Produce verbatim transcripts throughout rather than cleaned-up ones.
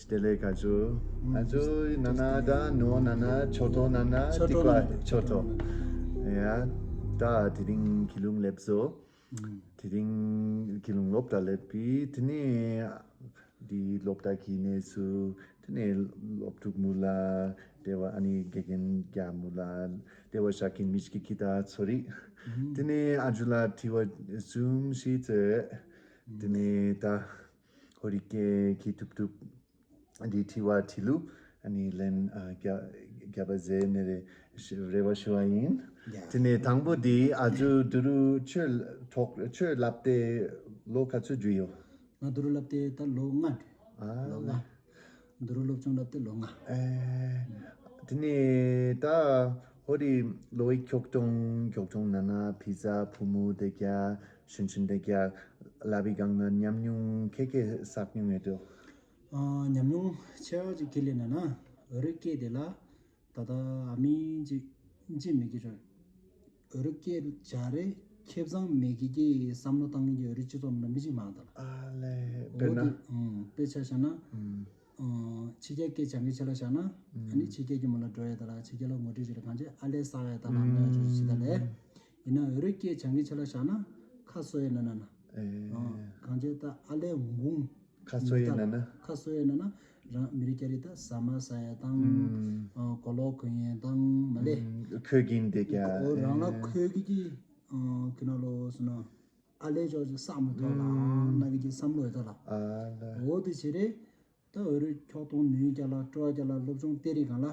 བདེ་ལེགས་ཁ་ཆུ། ཨ་ཆུ་ན་ན་ད་ནོ་ན་ན་ཆོ་ཐོ་ན་ན་ཏི་ཀ་ཆོ་ཐོ། ཡ་ད་དེ་རིང་ཁྱི་ལུང་སླེབས་སོ། དེ་རིང་ཁྱི་ལུང་སློབ་གྲྭ་སླེབས་པའི་དེ་ནས་འདི་སློབ་གྲྭ་གི་གནས་ཚུལ། དེ་ནས་སློབ་ཕྲུག་མུ་ལ་དེ་བ་ཨ་ནི་དགེ་རྒན་རྒྱ་མུ་ལ་དེ་བ་ཤ་ཁིན་མི་ཅི་ཀི་ཀི་ད་ཚོ་རི། དེ་ནས་ཨ་ཇུ་ལ་དྲི་བ་གསུམ་བཞི་ཙེ། དེ་ནས་ད་ཧོ་རི་ཀེ་ཁྱི་ཐུབ་ཐུབ། འདི་དྲི་བ་དྲི་ལུགས་ཨ་ནི་ལན་ཨ་རྒྱ་རྒྱ་པ་ཟེར་ནས་རེ་རེ་བ་ཞུ་བ་ཡིན། ཡ། དེ་ནས་དང་པོ་འདི་ཨ་ཇུ་དུ་རུ་ཆོས་ཐོག་ཆོས་ལབ་སྟེ་ལོ་ག་ཚོད་འགྲོ་ཡོད། ང་དུ་རུ་ལབ་སྟེ་ད་ལོ་ལྔ་འགྲོ། ཨ་ལོ་ལྔ། དུ་རུ་སློབ་ཆུང་ལབ་སྟེ་ལོ་ལྔ། ཨེ། དེ་ནས་ད་ཧོ་རི་ལོའི་ཁྱོག་ཐོང་ཁྱོག་ཐོང་ན་ན་ཕི་ཛ་ཕུ་མུ་དེ་ག་ཤུན་ཤུན་དེ་ག་ལབ་པའི་སྒང་ན་ཉམས་མྱོང་ཁེ་ཁེ་བསགས་མྱོང་ཡོད་དོ། ཨ་ཉམས་མྱོང་ཆེ་བ་ཅིག་ཁས་ལེན་ན་ན་འོ་རི་སྐད་དེ་ལ་ད་ལྟ་ཨ་མི་ཅིག་ཅི་མི་གི་ཆོ་འོ་རི་སྐད་བྱ་རེ་ཁེ་བཟང་མེད་གི་གི་བསམ་བློ་བཏང་གི་འོ་རི་སྤྱི་ཚོགས་ནང་མི་ཅིག་མང་ད་ལ། ཨ་ལེ། དཔེར་འོ་ན། དེ་ཨང་དཔེ་ཆ་བཞག་ན། ཨང་ཕྱི་རྒྱལ་སྐད་སྦྱང་གི་ཆ་ལ་བཞག་ན། ཨ་ནི་ཕྱི་རྒྱལ་གྱི་མོ་ལ་འགྲོ་ཡ་ད་ལ་ཕྱི་རྒྱལ་ལ་ངོ་སྤྲོད་བྱེད་རེ་གང་བྱེད་ཨ་ལེ་ཟ་བ་ཡ་ད་ལ་ཨ་ནི་ཅི་ད་ལེ། ཡིན་ན་འོ་རི་སྐད་སྦྱང་གི་ཆ་ལ་བཞག་ན་ཁ་གསོ་ཡས་ན་ན་ན། ཨེ། ཨ་གང་བྱས་ད་ཨ་ལས་འོང་། ཁ་གསོ་ཡས་ན་ན། ཁ་གསོ་ཡས་ན་ན་རང་མི་རིགས་སྐྱ་རིགས་ད་ཟ་མ་ཟ་ཡས་དང་། ཨ་གོ་ལོག་གོན་ཡས་དང་མ་ལས། ཨ་ཁོས་གིན་དེ་ཀྱ། འོ་རང་ལ་ཁོས་གི་གི་ཨ་ཁི་ན་ལོ་སོ་ན་ཨ་ལས་ཅོག་ཅིག་བསམ་མི་ཐོག་ལ་ན་གི་ཅིག་བསམ་བློ་ཡོད་ཐོག་ལ། ཨ་ལ། འོ་དེ་བྱེད་རེད། ད་འོ་རེ་ཁྱོག་གཏོང་ནུས་རྒྱ་ལ་སྤྲོ་བ་རྒྱ་ལ་སློབ་སྦྱོང་སྟེ་རིགས་གང་ལ།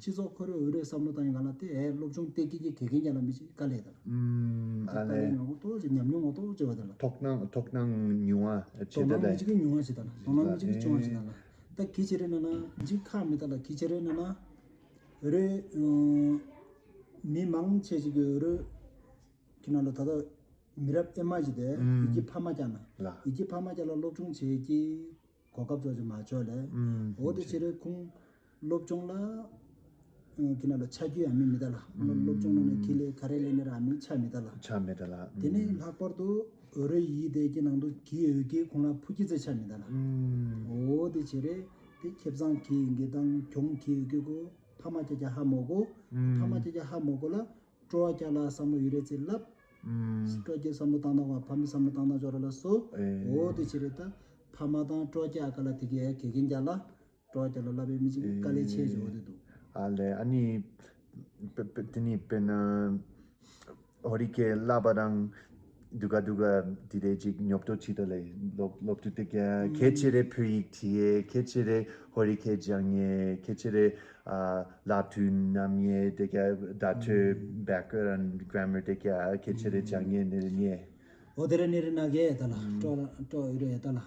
སྤྱི་ཚོགས་ཁོ་རེ་འོ་རེ་བསམ་བློ་བཏང་ཡིན་གང་ལ་དེ་ཨེ་སློབ་སྦྱོང་སྟེ་ཀྱི་ཀྱི་དགེ་རྒན་རྒྱ་ལ་མི་ཅིག་དཀའ་ལས་དང་། ཨ་དཀའ་ལས་ལས། ངོ་ཏོག་ཅིག་ཉམས་མྱོང་ངོ་ཏོག་ཅིག་བ་དང་ལ། དོ་སྣང་དོ་སྣང་ཉུང་བ་ཆེ་དོ་ད་སྣང་མི་ལས། ཅིག་གི་ཉུང་བ་ཅིག་དང་ལ་དོ་སྣང་མི་ཅིག་གི་ཆུང་བ་ཅིག་དང་ལ། ད་གི་ཆེ་རེ་ན་ན་ཅིག་ཁག་མི་ད་ལ་གི་ཆེ་རེ་ན་ན་འོ་རེ་མི་མང་ཆེ་ཅིག་གི་འོ་རེ་ཁྱི་ན་ལ་ད་ད་མི་རབས་ཨེ་མ་ཅིག་དེ་ཡི་གི་ཕ་མ་ཀྱ་ན་ལ་ཡི་གི་ཕ་མ་ཀྱ་ལ་སློབ་སྦྱོང་བྱེད་ཀྱི་གོ་སྐབས་ཚོ་ཅིག་མ་ཆོག་ལས། ཨུམ། འོ་དེ་ཕྱི་རེ་ཁུང་སློབ་སྦྱོང་ལ་ཨ་ཁྱི་ན་ལ་ཆ་རྒྱུས་ཡང་མི་མི་ད་ལ། ཨུམ། སློབ་སྦྱོང་ནང་ནས་ཁི་ལས་ག་རེ་ལས་ནས་ར་མི་ཆ་མི་ད་ལ། ཆ་མི་ད་ལ། དེ་ནས་ཨུམ། ལྷག་པར་དུ་འོ་རེ་ཡི་དེ་ཀྱི་ནང་དུ་གི་འོས་ཀྱི་ཁུང་ལ་ཕུ་ཀྱི་ཚེ་ཆ་མི་ད་ལ། ཨུམ། འོ་དེ་ཕྱི་རེ་དེ་ཁེ་བཟང་གི་ཡིན་གི་དང་གྱོང་གི་ཡོད་གི་གོ་ཕ་མ་ཀྱ་ཀྱ་ཧ་མོ་གོ་ཨུམ། ཕ་མ་ཀྱ་ཀྱ་ཧ་མོ་གོ་ལ། སྤྲོ་བ་རྒྱ་ལ་བསམ་བློ་ཡོད་རེད་ཚེ་ལབ། ཨུམ། སྤྲོ་རྒྱ་བསམ་བློ་བཏང་བཏང་བ་ཕ་མའི་བསམ་བློ་བཏང་བཏང་འབྱོར་ལ་སོ། ཨེ། འོ་དེ་ཕྱི་རེད་ད། ཕ་མ་དང་སྤྲོ་རྒྱ་ཨ་ཀ་ལ་དེ་གའི་དགེ་རྒན་རྒྱ་ལ་སྤྲོ་བ་རྒྱ་ལ་ལབ་པའི་མི་ཅིག་དཀའ་ལས་ཆེ་ཞུ་འོ་དེ་འདུག་ཨ་ལས་ཨ་ནི། དཔེ་དཔེ་དེ་ནི་དཔེར་ན། ཧོ་རི་ཀའི་བསླབ་པ་རང་། དུ་ག་དུ་ག་དེ་རེ་ཅིག་ཉོབ་ཏོ་ཅི་ད་ལས་སློབ་སློབ་དུ་དེ་གའི་ཁྱེད་ཆེ་རེ་བོད་ཡིག་བྲིས་ཡས་ཁྱེད་ཆེ་རེ་ཧོ་རི་ཀའི་སྦྱང་ཡས་ཁྱེད་ཆེ་རེ། ཨ་ལ་དུས་ནམ་ཡས་དེ་ག་ད་ཐོས་བེ་ཀར་ཨན་གྷ་ར་མར་དེ་ག་ཁྱེད་ཆེ་རེ་སྦྱང་ཡས་ནི་ཡས། འོ་དེ་རེ་ནི་རེ་ན་གས་ད་ལ་སྤྲོ་སྤྲོ་འོས་རེ་ད་ལ།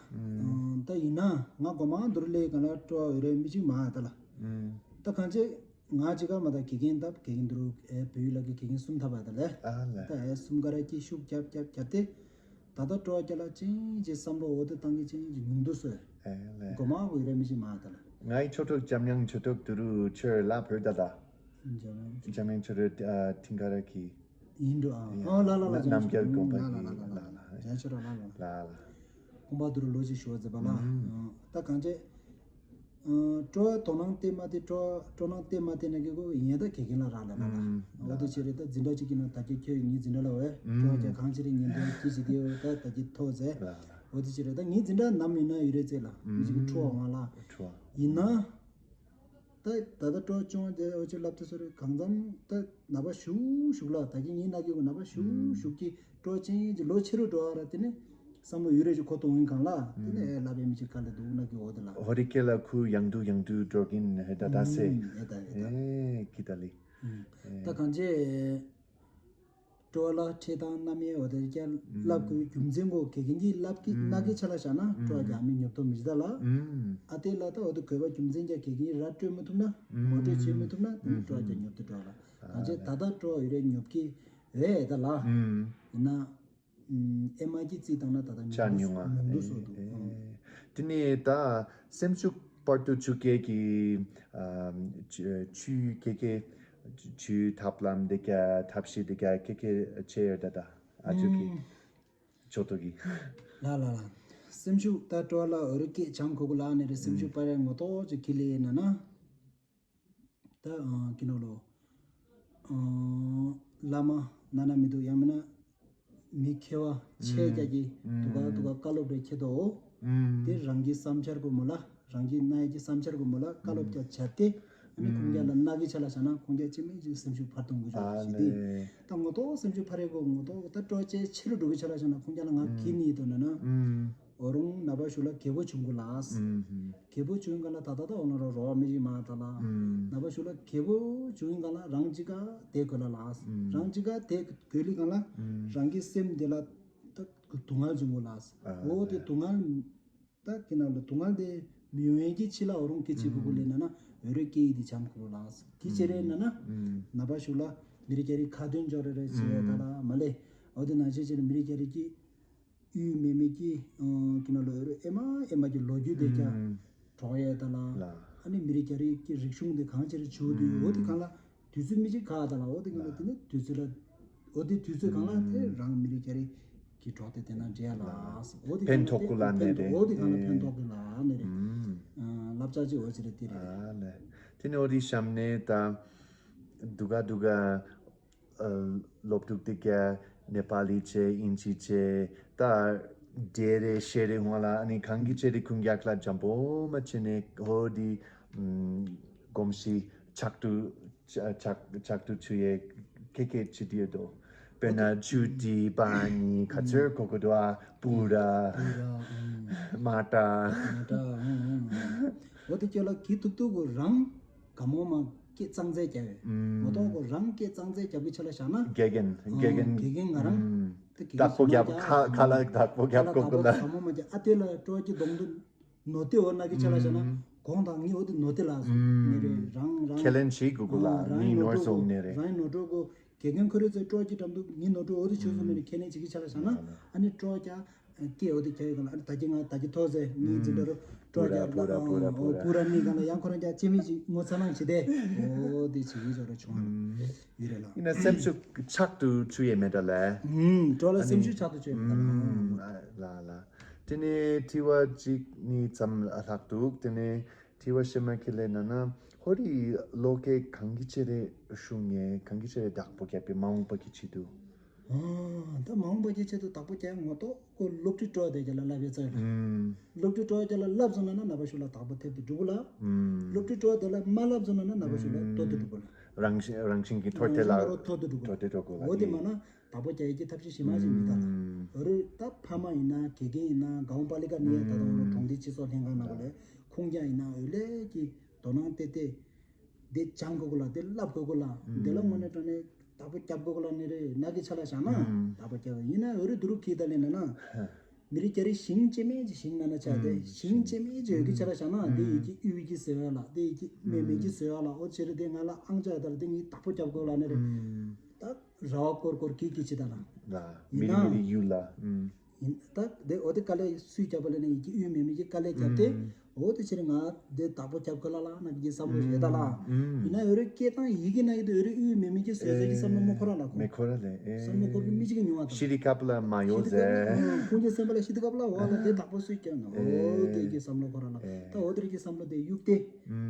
ད་ཡིན་ན་ང་གོ་མ་འདུར་ལས་ག་ལ་སྤྲོ་འོས་རེ་མི་ཅིག་མ་ད་ལ། ད་གང་ཅི་ང་ཅི་ག་མ་ད་དགེ་རྒན་ད་དགེ་རྒན་འདུར་ཨེ་བོད་ཡིག་ལ་གི་དགེ་རྒན་གསུམ་ད་བ་ད་ལས། ཨ་ལ། ད་ཨེ་གསུམ་ཀ་ར་ཀྱི་ཤུགས་རྒྱབ་རྒྱབ་རྒྱབ་སྟེ། ད་ལྟ་སྤྲོ་བ་རྒྱ་ལ་ཅིང་ཅི་བསམ་བློ་འོ་དེ་བཏང་གི་ཅིང་ཅི་ཉུང་དུ་སོས། ཨེ་ལས། མགོ་མ་འོ་རེ་མི་ཅི་མ་ད་ལ། ངའི་ཆོ་ཐོག་འཇམ་དབྱངས་ཆོ་ཐོག་དུ་རུ་ཆོས་ལ་བོད་ད་ད། འཇམ་དབྱངས་ཆོ་རུ་ཐིང་ཀ་ར་གི། ཡིན་འགྲོ་ཨ། ཡ། ཨ་ལ་ལ་ལ་ན་རྣམ་རྒྱལ་དགོན་པ་གི་ལ་ལ་ལ་ལ་ལ་ལ། རྒྱ་ཆོ་ར་ལ་ལ། ལ་ལ། དགོན་པ་དུ་རུ་ལོ་ཅིག་ཞུ་བ་མཛད་པ་ལ། ཨ་ད་གང་ཅི། ཨ་སྤྲོ་བ་དོ་སྣང་སྟེ་མ་སྟེ་སྤྲོ་སྤྲོ་སྣང་སྟེ་མ་སྟེ་ན་གི་གོ་ཡན་ད་དགེ་རྒན་ལ་རག་ལ་ལ་ལ། ཨ་འོ་དེ་ཕྱི་རེད་ད་འཛིན་གྲྭ་གཅིག་གི་ནང་ད་གི་ཁྱོད་ངའི་འཛིན་གྲྭ་ལ་འོས་སྤྲོ་བ་ཀྱང་གང་ཅི་རེད་ཉན་དོན་ཅི་ཞིག་དེ་འོས་ད་ད་གི་ཐོག་ཟེ། ལ་ལ། འོ་དེ་ཕྱི་རེད་ད་ངའི་འཛིན་གྲྭ་ནམ་ཡིན་ན་ཡོད་རེད་ཚེ་ལ་མི་ཞིག་གི་ཁྲོ་བ་ང་ལ། ཁྲོ་བ། ཡིན་ན། ད་ད་ལྟ་སྤྲོ་སྐྱོང་དེ་འོ་ཅི་ལབ་དེ་སོ་རེ་གང་འཚམ་ད་ནད་པ་ཞུགས་ཞུགས་ལ་ད་གི་ངའི་ན་གི་གོ་ནད་པ་ཞུགས་ཞུགས་ཀྱི་སྤྲོ་ཅན་གྱི་ལོ་ཆེ་རུ་འགྲོ་བ་ར་དེ་ནི་བསམ་བློ་ཡུ་རེ་ཅིག་གོ་གཏོང་ཡིན་གང་ལ་དེ་ནི་ཨེ་ལབ་པའི་མི་ཅིག་ག་ལ་འདུག་ན་གི་འོ་དེ་ལ། ཧོ་རི་ཀེ་ལ་ཁུ་ཡང་དུ་ཡང་དུ་འགྲོ་གིན་ཧེ་ད་ད་སེ། ཨེ་ད་ཨེ་ད། ཨེ་ཀི་ད་ལི། ད་གང་ཅི། སྤྲོ་བ་ལ་ཁྲེལ་དང་རྣམ་གཡེང་འོ་དེ་རྒྱ་བསླབ་དགོས་རྒྱུ་མཚན་གོ་དགེ་རྒན་གྱིས་བསླབ་ཀྱི་ན་གི་ཆ་ལ་བཞག་ན་སྤྲོ་བ་རྒྱ་མི་ཉོབ་ཏོ་མི་ཞི་ད་ལ། ཨ་དེ་ལ་ད་འོ་དེ་དགོས་པ་རྒྱུ་མཚན་རྒྱ་དགེ་རྒན་ར་སྤྲོད་མི་ཐུབ་ན་ངོ་སྤྲོད་བྱེད་མི་ཐུབ་ན་དེ་ནི་སྤྲོ་བ་རྒྱ་ཉོབ་ཏོ་འགྲོ་ལ། གང་ཅི་ད་ལྟ་སྤྲོ་བ་ཡུ་རེ་ཉོབ་ཀྱི་རེད་ད་ལ། ཡིན་ན། ཨེ་མ་གི་རྩིས་བཏང་ན་ད་ལྟ་ཆ་ཉུང་ཉུང་ང་ཉུང་དུ་སོང་འདུག་ཨེ། དེ་ནས་ད་སེམས་ཤུགས་བར་དུ་ཆུ་སྐྱེས་ཀྱི་ཨ་ཆུ་ཆུ་ཀེ་ཀེ་ཆུ་ཐབས་ལམ་འདི་ག་ཐབས་ཤེས་འདི་ག་ཀེ་ཀེ་ཆེ་ཡོད་ད་ད་ཨ་ཆུ་ཀེ་ཨུམ། ཆོ་ཏོ་གི། ལ་ལ་ལ། སེམས་ཤུགས་ད་སྤྲོ་བ་ལ་འོ་རེ་སྐད་བྱང་ཁོ་གོ་ལ་ནི་རེ་སེམས་ཤུགས་པ་རེ་ངོ་ཏོག་ཅིག་ཁི་ལེ་ན་ན། ད་ཨ་ཀི་ནོ་ལོ། ཨ་བླ་མ་ན་ན་མི་འདུག་ཡང་མིན་ན་མི་མཁས་པ་ཆེ་རྒྱ་གི་དུ་ག་དུ་ག་བཀའ་སློབ་རེ་ཁྱེད་དོ། དེ་རང་གི་བསམ་འཆར་གོ་མོ་ལ་རང་གི་ན་ཡི་གི་བསམ་འཆར་གོ་མོ་ལ་བཀའ་སློབ་རྒྱ་བྱ་སྟེ། ཨ་ནི་ཁོང་རྒྱ་ལ་ན་གི་ཆ་ལ་བྱ་ན་ཁོང་རྒྱ་ཅི་མིན་ཅི་སེམས་ཤུགས་འཕར་གཏོང་གི་ཆོག་ཞིག་དེ། ད་ངོ་ཏོག་སེམས་ཤུགས་འཕར་རེ་གོ་ངོ་ཏོག་ད་སྤྲོ་ཆེ་ཆེ་རུ་འགྲོ་གི་ཆ་ལ་བྱ་ན་ཁོང་རྒྱ་ལ་ང་གི་ནི་དོ་ན་ན། འོ་རུང་ནག་པ་ཞུ་ལ་རྒྱལ་པོ་བྱུང་གོ་ལགས། རྒྱལ་པོ་བྱུང་ག་ལ་ད་ད་ད་འོ་ན་རོ་རོ་མི་ཞིག་མ་ད་ལ། ནག་པ་ཞུ་ལ་རྒྱལ་པོ་བྱུང་ག་ལ་རང་ཅི་ག་དེ་གོ་ལ་ལགས། རང་ཅི་ག་དེ་གོ་ལི་ག་ལ་རང་གི་སེམས་དེ་ལ་ད་སྡུག་བསྔལ་བྱུང་གོ་ལགས། འོ་དེ་སྡུག་བསྔལ་ད་ཀི་ན་ལ་སྡུག་བསྔལ་དེ་མི་ཡོང་ཡན་གྱི་ཕྱི་ལ་འོ་རུང་སྐད་ཆ་གོ་གོ་ལེ་ན་ན་འོ་རེ་སྐད་ཡིག་དེ་བྱམས་གོ་ལགས། དེ་ཅི་རེད་ན་ན་ནག་པ་ཞུ་ལ་མི་རིགས་རྒྱ་རིགས་ཁ་འདོན་འཇོག་རེ་རེ་བྱེད་ད་ལ་མ་ལེ། འོ་དེ་ན་ཅི་ཅི་རེད་མི་རིགས་རྒྱ་རིགས་ཀྱི། ཡུལ་མེ་མེ་ཀྱི་ཀི་ན་ལོ་ཨེ་མ་ཨེ་མ་གྱི་ལོ་རྒྱུས་དེ་ཀྱང་གྲོགས་ཡས་ད་ལ། ཨ་ནི་མི་རིགས་རྒྱ་རིགས་ཀྱི་རིག་གཞུང་དེ་གང་ཅི་རེ་བྱུང་དུས་འོ་དེ་གང་ལ་དུས་ཚོད་མི་གཅིག་ག་ད་ལ་འོ་དེ་གང་ལ་དེ་ནི་དུས་ཚོད་ལ་འོ་དེ་དུས་ཚོད་གང་ལ་དེ་རང་མི་རིགས་རྒྱ་རིགས་ཀྱི་གྲོགས་དེ་དེ་ན་འབྲེལ་ལ་འོ་དེ་ཕན་ཐོགས་ཀུ་ལ་ནས་རེད། འོ་དེ་གང་ལ་ཕན་ཐོགས་ཀུ་ལ་ནས་རེད། བསླབ་བྱ་ཅིག་འོ་ཅི་རེད་དེ་རེད། དེ་ནི་འོ་དེ་གཤམ་ནས་ད་དུ་ག་དུ་ག་སློབ་ཕྲུག་དེ་ག་ནེ་པ་ལི་བྱས་ཨིན་ཇི་བྱས་ད་འདྲེ་རེ་ཤེ་རེ་ཧོང་ལ་ཨ་ནི་གང་གི་བྱས་རེ་ཁུང་རྒྱག་ལ་འཇམ་པོ་མ་བྱས་ནས་ཧོ་དི་གོམས་གཤིས་ཆག་ཏུ་ཆག་ཆག་ཏུ་ཆུ་ཡས་ཁེ་ཁེ་ཆི་དི་ཡོད་དོ། དཔེར་ན་ཆུ་དི་པ་ནི་ཁ་ཚར་ཁོ་ཁོ་དོ་ཨ་པུ་ར་མ་ཏྲ། འོ་དེ་ཁྱོད་ལ་གི་ཐུག་ཐུག་གོ་རང་། དགའ་མོ་མ་སྐད་གཙང་ཚད་རྒྱབ་ཡོད། མ་གཏོགས་ཁོ་རང་སྐད་གཙང་ཚད་རྒྱབ་ཀྱི་ཆ་ལ་བཞག་ན། དགེ་རྒན་དགེ་རྒན་དགེ་རྒན་ང་རང་། དེ་དགེ་རྒན་བདག་པོ་རྒྱབ་ཁ་ཁ་ལ་བདག་པོ་རྒྱབ་ཁ་ལ་ཁོ་ཁོ་ལ། བདག་པོ་ག་མོ་མ་རྒྱབ་ཨ་དེ་ལ་སྤྲོ་སྐྱིད་གདོང་དུ་ནོ་ཏེ་འོ་ན་གི་ཆ་ལ་བཞག་ན་གོང་དང་ངའི་འོ་དེ་ནོ་ཏེ་ལ་སོང་ནི་རེད་རང་རང་། ཁས་ལེན་བྱེད་དགོས་དགོས་ལ་རང་ངའི་ནོར་ནོར་སོང་ནི་རེད། རང་ནོར་འགྲོ་གོ་དགེ་རྒན་ཁོ་རེ་ཚོས་སྤྲོ་སྐྱིད་འགྲམ་དུ་ངའི་ནོར་འགྲོ་འོ་དེ་ཆོས་སོང་ནི་རེད་ཁས་ལེན་བྱེད་ཀྱི་ཆ་ལ་བཞག་ན་ཨ་ནི་སྤྲོ་རྒྱ། སྐད་འོ་དེ་ཁྱེར་ཡོད་ག་ལ་ཨ་ནི་ད་གིན་ང་ད་གིན་ཐོག་ཟེར་ངའི་འཛིན་གྲྭ་རུ་སྤྲོ་རྒྱ་ལ་པུ་ར་པུ་ར་པུ་ར་པུ་ར་ནི་ག་ལ་ཡང་ཁོ་རང་རྒྱ་ཅི་མི་ཅི་ངོ་ཚ་ནང་ཅི་དེ་འོ་དེ་ཅི་ཡིན་ཟེར་ར་བྱུང་ཡོད་རེད་ལ། ཡིན་ན་སེམས་ཤུགས་ཆག་ཏུ་ཆུ་ཡས་མེད་ད་ལས། ཨུམ་སྤྲོ་ལ་སེམས་ཤུགས་ཆག་ཏུ་ཆུ་ཡས་མེད་ད་ལ། ལ་ལ། དེ་ནས་དྲི་བ་གཅིག་གཉིས་ཙམ་ལྷག་འདུག་དེ་ནས་དྲི་བ་ཤེས་མ་ཁེ་ལས་ན་ན་ཧོ་རི་བློ་སྐད་གང་གི་ཆེ་རེ་ཤུ་ངེ་གང་གི་ཆེ་རེ་བདག་པོ་རྒྱབ་པའི་མ་འོངས་པ་གི་ཆེད་དུ། ད་མ་འོངས་པ་གི་ཆེད་དུ་བདག་པོ་རྒྱག་ངོ་ཐོག་ཁོ་སློབ་ཕྲུག་སྤྲོ་བ་དེ་ག་ལ་བསླབ་ཡས་ཚར་ལ། སློབ་ཕྲུག་སྤྲོ་བ་དེ་ལ་བསླབ་སོང་ན་ན་ནང་པ་ཤུགས་ལ་བདག་པོ་ཐེབས་ཏེ་འགྲུབ་གོ་ལ། སློབ་ཕྲུག་སྤྲོ་བ་དེ་ལ་མ་བསླབ་སོང་ན་ན་ནང་པ་ཤུགས་ལ་ལྟོ་དེ་འགྲུབ་གོ་ལ། རང་བཞིན་རང་བཞིན་གྱི་ཐོར་ཏེ་ལ་ཐོར་ཏེ་འགྲུབ་གོ་ལ། འོ་དེ་མ་ན་བདག་པོ་རྒྱག་ཡས་ཀྱི་ཐབས་ཤེས་ཞིག་མ་ཞིག་མི་ད་ལ། འོ་རུ་ད་ཕ་མ་ཡིན་ན་དགེ་རྒན་ཡིན་ན་གའོ་པ་ལི་ཀ་ནི་ཡ་ད་ལྟ་འོ་རུ་གྲོང་སྡེ་སྤྱི་ཚོགས་ལྷན་ཁང་ནང་ག་ལས་ཁོང་རྒྱ་ཡིན་ན་འོ་ལས་ཀྱི་དོ་སྣང་སྟེ་སྟེ། འདི་སྦྱང་དགོས་གོ་ལ་འདི་བསླབ་དགོས་གོ་ལ་འདི་ལ་དངོས་གནས་དྲང་གནས་བདག་པོ་རྒྱབ་དགོས་གོ་ལ་ནི་རེད་ན་གི་ཆ་ལ་བཞག་ན་བདག་པོ་རྒྱབ་ཡིན་ན་འོ་རེ་དུ་རུ་ཁི་ད་ལེ་ན་ན། མི་རིགས་རྒྱ་རིགས་ཞིང་སྐྱེ་མེད་ཀྱི་ཞིང་ན་ན་ཆ་དེ་ཞིང་སྐྱེ་མེད་ཀྱི་འོ་གི་ཆ་ལ་བཞག་ན་འདི་ཡི་གི་དབུས་ཀྱི་ཟེར་བ་ལ་འདི་ཡི་གི་མེ་མེ་ཀྱི་ཟེར་བ་ལ་འོ་ཆེ་རེ་དེ་ང་ལ་ཨང་ཅག་ད་ལ་འདི་ངའི་བདག་པོ་རྒྱབ་དགོས་གོ་ལ་ནི་རེད། ད་ར་བ་སྐོར་སྐོར་གི་གི་ཆི་ད་ལ། ལ་མི་རིགས་མི་རིགས་ཡུལ་ལ། ཡིན་ད་དེ་འོ་དེ་དཀའ་ལས་སུས་རྒྱབ་པ་ལས་ནས་ཡི་གེ་དབུས་མེད་མི་གི་དཀའ་ལས་རྒྱབ་སྟེ་འོ་དེ་ཕྱིར་ང་དེ་བདག་པོ་རྒྱབ་གི་ལ་ལ་ན་གི་བསམ་བློ་ཞིག་ཡོད་ད་ལ། ཡིན་ན་འོ་རེ་སྐད་དང་ཡི་གེ་ན་གི་དེ་འོ་རེ་དབུས་མེད་མི་གི་བཟོས་བཟོས་ཀྱི་བསམ་བློ་མོ་ཁོ་ར་ལ་ཁོ། མེ་ཁོ་ར་ལས་ཨེ། བསམ་བློ་འཁོར་གི་མི་གཅིག་གི་མྱོང་བ་དང་། ཤི་དི་ཀབ་ལ་མ་ཡོད་ཟེར། ཁོང་གི་སེམས་པ་ལ་ཤི་དི་ཀབ་ལ་འོ་ལ་དེ་བདག་པོ་སུས་རྒྱབ་ན་འོ་དེ་གི་བསམ་བློ་ཁོ་ར་ལ་ད་འོ་དེ་རེ་གི་བསམ་བློ་དེ་གཡུག་སྟེ་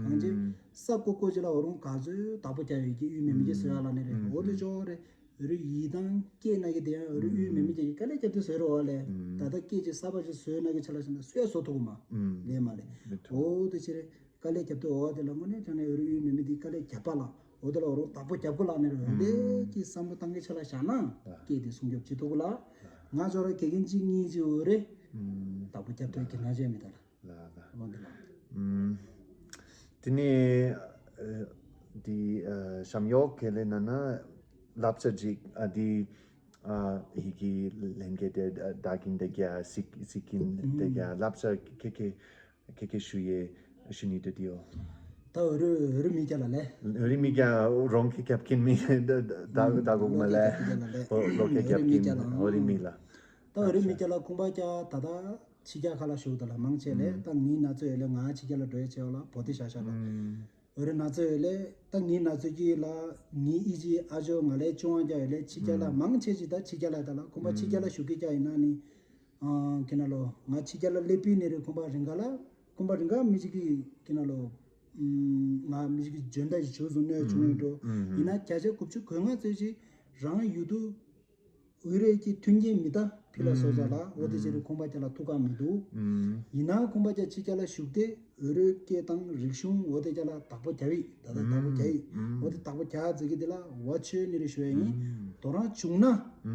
གང་ཅི་ས་ཀོ་ཀོ་ཅི་ལ་འོ་རུང་ག་ཚོད་བདག་པོ་རྒྱབ་ཡོད་ཀྱི་དབུས་མེད་མི་གི་བཟོས་ཡ་ལ་ནི་རེད་འོ་དེ་ཅོག་རེད། འོ་རུ་ཡི་དང་སྐད་ན་གི་དེ་ཡང་འོ་རུ་དབུས་མེད་མི་ཅིག་གི་དཀའ་ལས་རྒྱབ་དུས་བཟོས་རོགས་ལས། ད་ལྟ་སྐད་ཅིག་གསར་པ་ཅིག་བཟོས་ན་གི་ཆ་ལ་ཟེར་ན་སུས་བཟོ་ཐུབ་གི་མ། ལས་མ་ལས། འོ་དེ་ཕྱིར་དཀའ་ལས་རྒྱབ་དུས་འོ་དེ་ལ་དངོས་གནས་དྲང་གནས་འོ་རུ་དབུས་མེད་མི་དེ་དཀའ་ལས་རྒྱབ་པ་ལ་འོ་དེ་ལ་འོ་རུ་བདག་པོ་རྒྱབ་དགོས་ལ་ནི་རེད་འོ་ལས་ཀྱི་བསམ་བློ་བཏང་གི་ཆ་ལ་བཞག་ན་སྐད་དེ་སྲུང་སྐྱོབ་བྱེད་ཐུབ་གི་ལ། ང་ཚོ་ར་དགེ་རྒན་གཅིག་གཉིས་ཅིག་འོ་རེ་བདག་པོ་རྒྱབ་ཐུབ་ཀྱི་ན་བྱས་མི་ད་ལ། ལ་ལ། འོ་འདི་ལ། ཨུམ། དེ་ནས་ཨ་འདི་ཨ་བྱམས་གཡོག་ཁེ་ལེ་ན་ན་བསླབ་བྱ་ཅིག་ཨ་འདི་ཨ་ཧི་གི་ལྷན་རྒྱས་དེ་ད་གིན་དེ་ག་སི་སི་ཀིན་དེ་ག་བསླབ་བྱ་ཁེ་ཁེ་ཁེ་ཁེ་ཞུ་ཡེ་ཞུ་ནི་དེ་དེའོ། ད་འོ་རུ་འོ་རུ་མི་སྐྱ་ལ་ལས། འོ་རུ་མི་སྐྱ་རོང་ཁེ་ཁེབ་ཀིན་མི་ད་ད་གོ་གོ་མ་ལས། ལོ་ཁེ་ཁེབ་ཀིན་འོ་རུ་མི་ལ། ད་འོ་རུ་མི་སྐྱ་ལ་ཁུང་པ་སྐྱ་ད་ད། ཕྱི་རྒྱལ་ཁ་ལ་བཞུགས་ད་ལ་མང་ཆེ་ལས་ད་ངའི་ན་ཚོད་ཡོད་ལས་ང་ཕྱི་རྒྱལ་ལ་འགྲོ་ཡ་ཆེ་བ་ལ་བོ་དེ་ཤ་ཤ་ལ། འོ་རེ་ན་ཚོད་ཡོད་ལས་ད་ངའི་ན་ཚོད་ཀྱི་ལ་ངའི་ཨི་ཅི་ཨ་ཇོ་ང་ལས་ཅུང་བ་རྒྱ་ཡོད་ལས་ཕྱི་རྒྱལ་ལ་མང་ཆེ་ཅི་ད་ཕྱི་རྒྱལ་ལ་ད་ལ་ཁོང་པ་ཕྱི་རྒྱལ་ལ་བཞུགས་ཀྱི་རྒྱ་ཡིན་ན་ནི་ ཨང་ཁྱེད་ན་ལོ་ང་ཕྱི་རྒྱལ་ལ་སླེབས་པའི་ནས་རེད། ཁོམ་པ་རིང་ག་ལ་ཁོམ་པ་རིང་ག་མི་ཞིག་གིས་ཁྱེད་ན་ལོ་ང་མི་ཞིག་གིས་འཇོན་ད་ཞིག་བྱོས་སོང་གནོད་བྱུང་ཡོད་འགྲོ། ཡིན་ན་བརྒྱ་ཆ་དགུ་བཅུ་གོ་ལྔ་ཙམ་ཞིག་རང་ཡུལ་དུ་འོས་རེད་ཀྱི་མཐུན་རྐྱེན་མི་ལྟ་ཕི་ལ་སོ་ས་ལ་འོ་དེ་ཅེ་རེ་ཁོང་པ་ཅ་ལ་ཐུག་ག་མི་འདུག་ཡིན་ན་ཁོང་པ་ཅ་ཕྱི་རྒྱལ་ལ་བཞུགས་ཏེ་འོས་རོལ་སྐད་དང་རིག་གཞུང་འོ་དེ་ཅ་ལ་བདག་པོ་རྒྱ་བི་ད་ལྟ་བདག་པོ་རྒྱ་ཡི་འོ་དེ་བདག་པོ་རྒྱ་ཟེར་གི་དེ་ལ་བ་ཆོས་ནི་རེ་ཞུ་ཡ་ཡིན། དོ་རང་བྱུང་ན་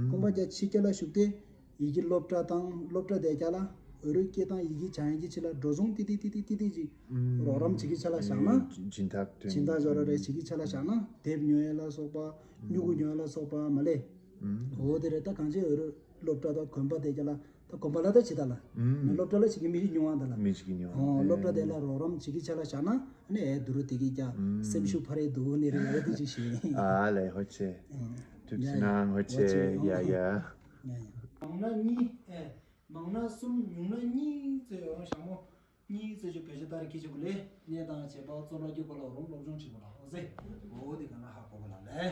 ཁོང་པ་ཅ་ཕྱི་རྒྱལ་ལ་བཞུགས་ཏེ་ཡི་གེ་སློབ་གྲྭ་དང་སློབ་གྲྭ་དེ་ཅ་ལ་འོས་རོལ་སྐད་དང་ཡི་གེ་བྱང་ཡི་གེ་ཕྱི་ལ་འགྲོ་སོང་ཏི་ཏི་ཏི་ཏི་ཏི་ཏི་ཅིག་རོགས་རམ་བྱེད་གི་ཆ་ལ་བཞག་ན་སྦྱིན་བདག་སྦྱིན་བདག་འཇོག་ར་རེ་བྱེད་གི་ཆ་ལ་བཞག་ན་དེབ་ཉོ་ཡ་ལ་སོགས་པ་སྨྱུ་གུ་ཉོ་ཡ་ལ་སོགས་པ་མ་ལས། འོ་དེ་རེད། ད་གང་ཅི་འོས་རོལ་སློབ་གྲྭ་དང་དགོན་པ་དེ་ཅ་ལ་ད་དགོན་པ་ལ་ད་ཇི་ལྟ་ལ་སློབ་གྲྭ་ལ་ཞིག་གི་མི་ཞིག་ཉུང་བ་ད་ལ་མི་ཞིག་གི་ཉུང་བ་ཨོ་སློབ་གྲྭ་དེ་ལ་རོགས་རམ་བྱེད་གི་ཆ་ལ་བཞག་ན་ཨ་ནི་ཨེ་དུ་རུ་དེ་གི་ཀྱང་སེམས་ཤུགས་འཕར་ཡ་འདུག་ནི་རེད། འོ་དེ་ཅིག་ཞུ་ཡིན། ཨ་ལས་ཧོ་ཆེ། ཐུགས་རྗེ་གནང་། ཧོ་ཆེ། ཡ་ཡ། མང་ན་གཉིས་ཨེ། མང་ན་གསུམ་ཉུང་ན་གཉིས་ཙེ་ཡོང་ཞག་མོ། གཉིས་ཙེ་ཅུ་བེད་སྤྱོད་ལྟར་ཁྱི་ཆུ་གུ་ལེ། གནས་དང་བྱེད་པ་གཙོ་ལ་སྐྱུག་པ་ལ་རོང་སློབ་སྦྱོང་བྱེད་པ་ལ་ཧོ་ཟེ། འོ་དེ་ག་ན་ཧ་གོ་བ་ལ་ལེ།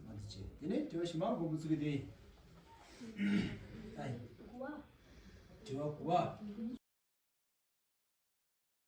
ང་དེ་ཆེ་དེ་ནས་དྲི་བ་ཞིག་མ་གོ་མི་ཚུགས་གི་དེ། ཨའི། དྲི་བ་དགུ་བ།